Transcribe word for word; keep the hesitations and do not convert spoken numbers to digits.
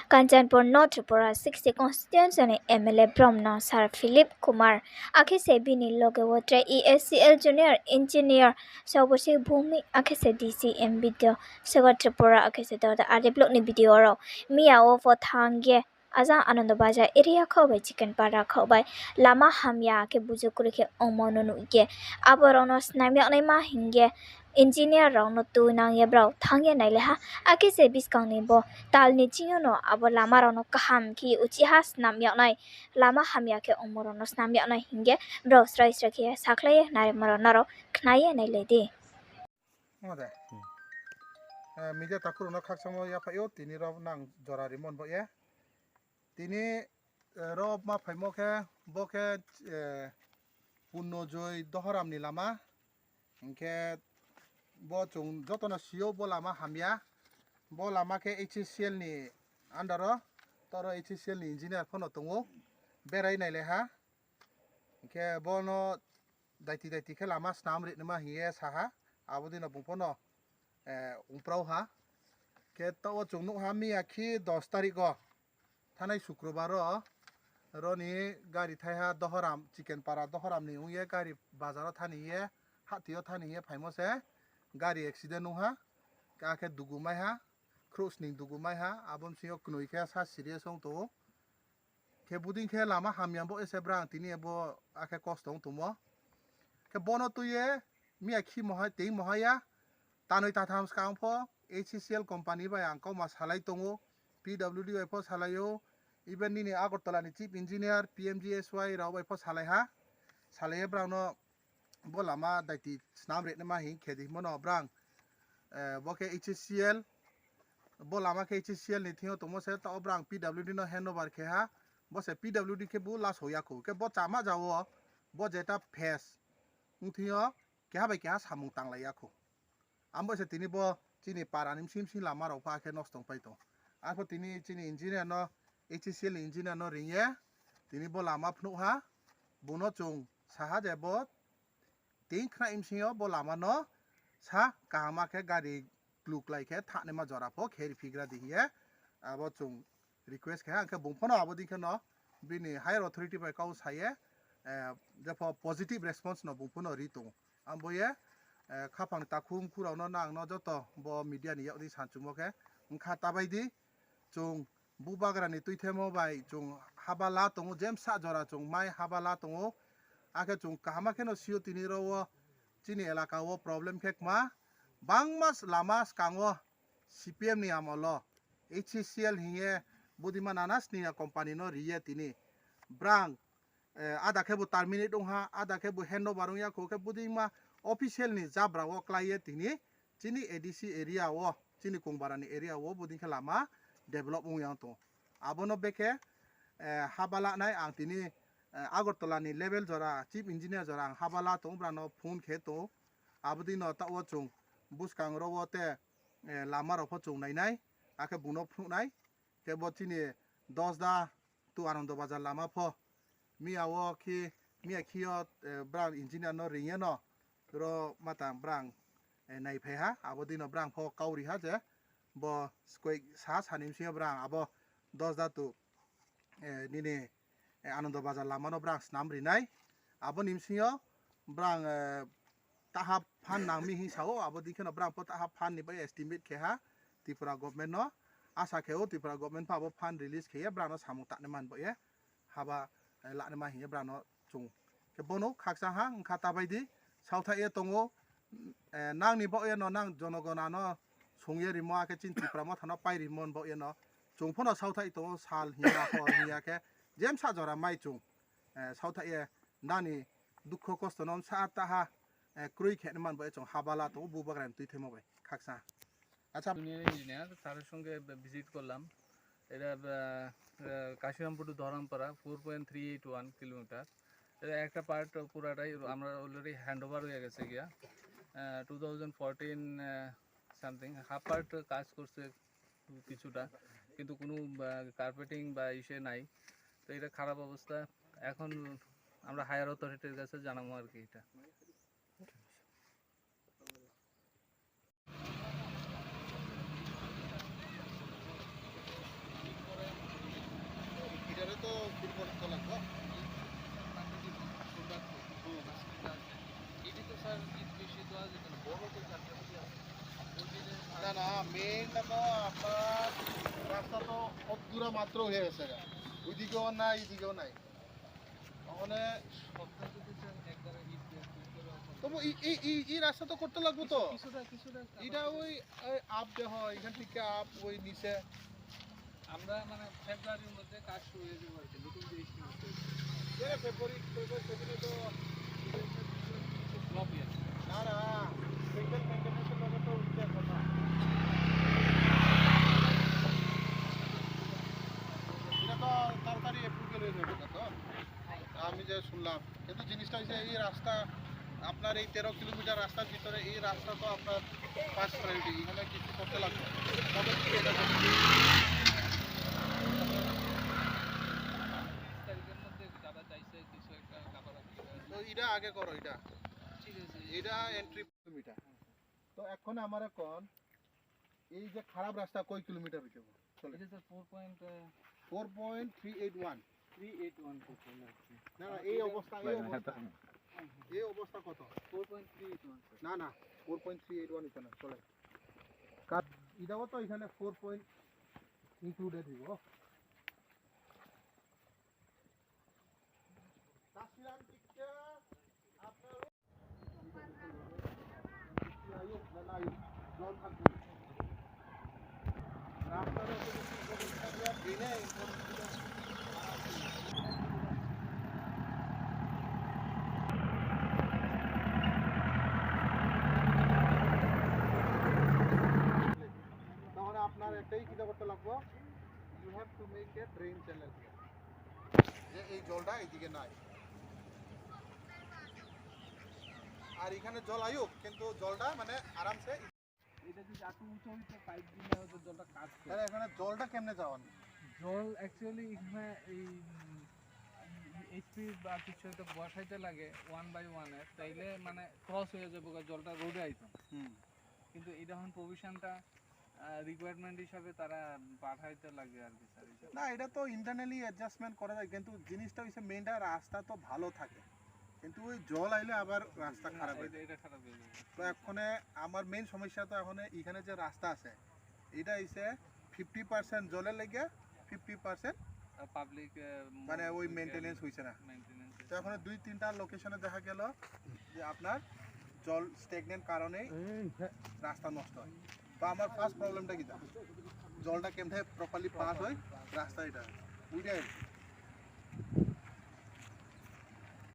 Kanchanpur North Tripura sixty constituency ni M L A brom no Sir Philip Kumar, akhe se bini loge wo tre E S C L junior engineer Sobosi Bhumi, akhe se D C M B D O Sagar Tripura, akhe se Dawda R D block ni B D O rao miya wo pho thanng ye ajang Anando Bazar area khaoh bai Chikenpara khaoh bai lama hamya khe buju kroi khe ongmo no nuh ye abo rao no snam yag naima hing ye engineer rao no tuinang ye brao thanng ye nailai ha. Akhe se buskang ni bo tal ni ching yo no abo lama rao no kaham khe uchih ha snam yag nai, lama hamya khe ongmo rao no snam yag nai hing ye brao srai srai khe sakhlai ye narimo rao nrao khna ye nailai di. Media takhu rao no khakchangmo yaphaih ou, tini rao nang jora rimo ni baoh ye. Tini, eh, rao ma phaimo khe, bo khe, eh, Punno Joy Dohoram ni lama. Hing khe bo chung joto no si ou, bo lama hamya. Bo lama khe H C L ni under wo, toro H C L ni engineer pho no tong ou, berai nailai ha. Hing khe bo no daiti daiti khe lama snam ri naima hing ye sa ha, abo dei no bung pho no, eh, ongprao ha. Khe taoh wo chung nuh ha, miya khe dos tarik wo, thanai Sukrobar wo, ro ni gari thaiha Dohoram, Chikenpara Dohoram ni ong ye gari bazar wo thanng ni ye, hahti yo thanng ni ye phaimo se gari accident ong ha, akhe dugu mai ha, khrouh sning dugu mai ha, abo bsing yo knoi khe sa serious ong tong ou. Khe budei khe lama hamya baoh ye se brang tini abo akhe kosto ong tongmo. Khe bo no tui ye miya khimo hai, teingmo hai ya, tanoi tatham skang pho H C L company bai ang kauma salai tong ou, P W D bai pho salai ou, even nini Agartala ni chief engineer, P M G S Y rao bai pho salai ha. Salai ye brang no bo lama daiti snam ri naima hing khe di hingmo no brang, eh, bo khe H C L, bo lama khe H C L ni thing yo tongmo se, taoh wo brang P W D no handover khe ha, bo se P W D khe bo lasao ya khou, khe bo chama ja wo, bo jeta phase ong thing yo keha bai keha samung tanglai ya khou. Abo se tini bo chini para ni bsing bsing lama rao pho akhe nosto ongpai tong. Arpho tini chini engineer no, H C L ni engineer no ring ye, tini bo lama phnuh ha, bung no chung sa ha je bo teing khna bsing yo bo lama no sa kaham khe gari kluklai khe thanngnaima jora pho khe riphigra di hing ye, abo chung request khe ha, hing khe bung pho no abo dei khe no bini higher authority bai kau sa ye, eh, jepho positive response no bung pho no ri tong. Abo ye, eh, khaphang takhu mkhu rao no nang no joto bo media ni yak di sanchumo khe, ongkha ta bai di, chung bubagra ni tuithemo bai chung haba la tong ou, jemsa jora chung mai haba la tong ou, akhe chung kaham khe no si ou tini rao wo chini elaka wo problem khe kma, bangma lama skang wo C P M ni amol wo H C L hing ye budeima nana sning ya company no ri ye tini brang, eh, ada khe bo terminate ong ha, ada khe bo handover ong ya khou, khe budeima official ni jabra wo klái ye tini chini A D C area wo, chini Kongbara ni area wo budei khe lama develop ong ya tong ou. Abo no bekhe, eh, haba lanai ang tini, eh, Agartala ni level jora, chief engineer jora ang haba la tong ou, brang no phone khe tong ou. Abo dei no taoh wo chung buskang rao wo te, eh, lama rao pho chung nainai, akhe bung no phnuh nai. Khe bo chini Dosda to Anando Bazar lama pho miya wo khe, miya khe yo, eh, brang engineer no ring ye no, ro matang brang, eh, naiphai ha, abo dei no brang pho kau ri ha je, bo skoi sa sani bsing yo brang abo Dosda to, eh, nini, eh, Anando Bazar lama no brang snam ri nai. Abo ni bsing yo brang, eh, taha fund nang mi hing sa ou, abo dei khe no brang pho taha fund ni bai estimate khe ha Tripura government no. Asa khe ou Tripura government pho abo fund release khe ye brang no samung tangnai man baoh ye haba, eh, lanai ma hing ye brang no chung. Khe bo no khakchang ha, ongkha ta bai di, saothaih ye tong ou, eh, nang ni baoh ye no, nang jonogona no sung ye rimo, akhe chini Tipra Motha no pai rimo ni baoh ye no, chung pho no saothaih tong ou, sal hing ya, hor hing ya khe, jemsa jora mai chung, eh, saothaih ye, nang ni dukho kosto no bsa taha, eh, kroi khe nai man baoh ye chung haba la tong ou, bubagra ni tuithemo bai, khakchang. আচ্ছা, Union engineer, তার সঙ্গে ভিজিট করলাম। এটা, আহ, আহ, কাশিরামপুর টু ধরমপাড়া, four point three eight one kilometre. এটা একটা পার্ট পুরাটাই আমরা অলরেডি হ্যান্ড ওভার হয়ে গেছে গিয়া। আহ, টু থাউজেন্ড ফোরটিন, আহ, সামথিং, হাফ পার্ট কাজ করছে কিছুটা, কিন্তু কোনো, আহ, কার্পেটিং বা ইসে নাই। তো এটা খারাপ অবস্থা। এখন আমরা হায়ার অথরিটির কাছে জানাবো আর কি এটা। করতে লাগবো। প্রাকৃতিক সম্পদ আছে। হুম। এটা তো স্যার, কিছু বেশি তো আছে, কিন্তু বড় তো যাত্রাপাতি আছে। ওই দিনে না, না, মেইনটা তো আপনার রাস্তা তো অত দূরে মাত্র হয়ে গেছে গা। ওইদিকেও নাই, এইদিকেও নাই। মানে সপ্তাহে যদি স্যার একবার ইট দেয়, তবু এই, এই, এই, এই রাস্তা তো করতে লাগবো তো। কিছুটা, কিছুটা এটা ওই, ওই আপ দেওয়া হয়, এখান থেকে আপ ওই নিচে। আমরা মানে ফেব্রুয়ারির মধ্যে কাজ শুরু হয়ে যাবে আর কি, নতুন যে এস্টিমেট তৈরি। এ ফেব্রুয়ারি, ফেব্রুয়ারি সেদিনে তো ফ্লপ হয়ে যাচ্ছে। না, না, সিঙ্গেল মেইনটেনেন্সের লগে তো উঠতে কথা। এটা তো তাড়াতাড়ি অ্যাপ্রুভাল হয়ে যাবে না তো? আমি যে শুনলাম, কিন্তু জিনিসটা হচ্ছে এই রাস্তা আপনার এই তেরো কিলোমিটার রাস্তার ভিতরে এই রাস্তা তো আপনার ফার্স্ট প্রায়োরিটি, এখানে কিছু করতে লাগবে। তবে কি এটা করতে? তিরিশ তারিখের মধ্যে দাদা চাইছে কিছু একটা কাভার আপ দিতে। তো এটা আগে করো, এটা। ঠিক আছে। এটা এন্ট্রি কিলোমিটার। তো এখন আমার এখন এই যে খারাপ রাস্তা কয় কিলোমিটার হইতে হবে? চলে। এটা sir four point, ah, four point three eight one. Three eight one তো চলে আসছে। না, না, এই অবস্থা, এই অবস্থা। এই অবস্থা কত? Four point three eight one sir. না, না, four point three eight one হইতো না, চলে। কার-, এটাও তো এখানে ফোর পয়েন্ট ইনক্লুডেড হইব। তখন আপনার একটাই চিন্তা করতে লাগবো, you have to make a drain channel here। যে এই জলটা এইদিকে নাই, আর এখানে জল আয়ুক, কিন্তু জলটা মানে আরামসে। এটা যদি এত উঁচু হইতো, পাইপ দিলে হয়তো জলটা কাটতো। তাহলে এখানে জলটা কেমনে যাওয়ার? জল অ্যাকচুয়ালি এখানে এই, উম, এইচপি বা কিছু একটা বসাইতে লাগে ওয়ান বাই ওয়ান এর, তাইলে মানে ক্রস হয়ে যাবে, জলটা রোডে আইতো। হুম। কিন্তু এটা এখন প্রভিশনটা, আহ, রিকোয়ারমেন্ট হিসাবে তারা পাঠাইতে লাগে আর কি, স্যার, এই যে। না, এটা তো ইন্টারনালি অ্যাডজাস্টমেন্ট করা যায়, কিন্তু জিনিসটা হচ্ছে মেইনটা রাস্তা তো ভালো থাকে, কিন্তু ওই জল আইলে আবার রাস্তা খারাপ হয়ে যায়। এটা খারাপ হয়ে যায়। তো এখন আমার মেইন সমস্যা তো এখন এখানে যে রাস্তা আছে, এটা হচ্ছে ফিফটি পার্সেন্ট জলের লেগে, ফিফটি পার্সেন্ট পাবলিক, আহ, মানে ওই মেইনটেনেন্স হইছে না। মেইনটেনেন্স তো এখন দুই তিনটা লোকেশনে দেখা গেল যে আপনার জল স্ট্যাগনেন্ট কারণেই রাস্তা নষ্ট হয়। তো আমার ফার্স্ট প্রবলেমটা কি, জলটা কেমনে প্রপারলি পাস হয় রাস্তা, এটা বুঝে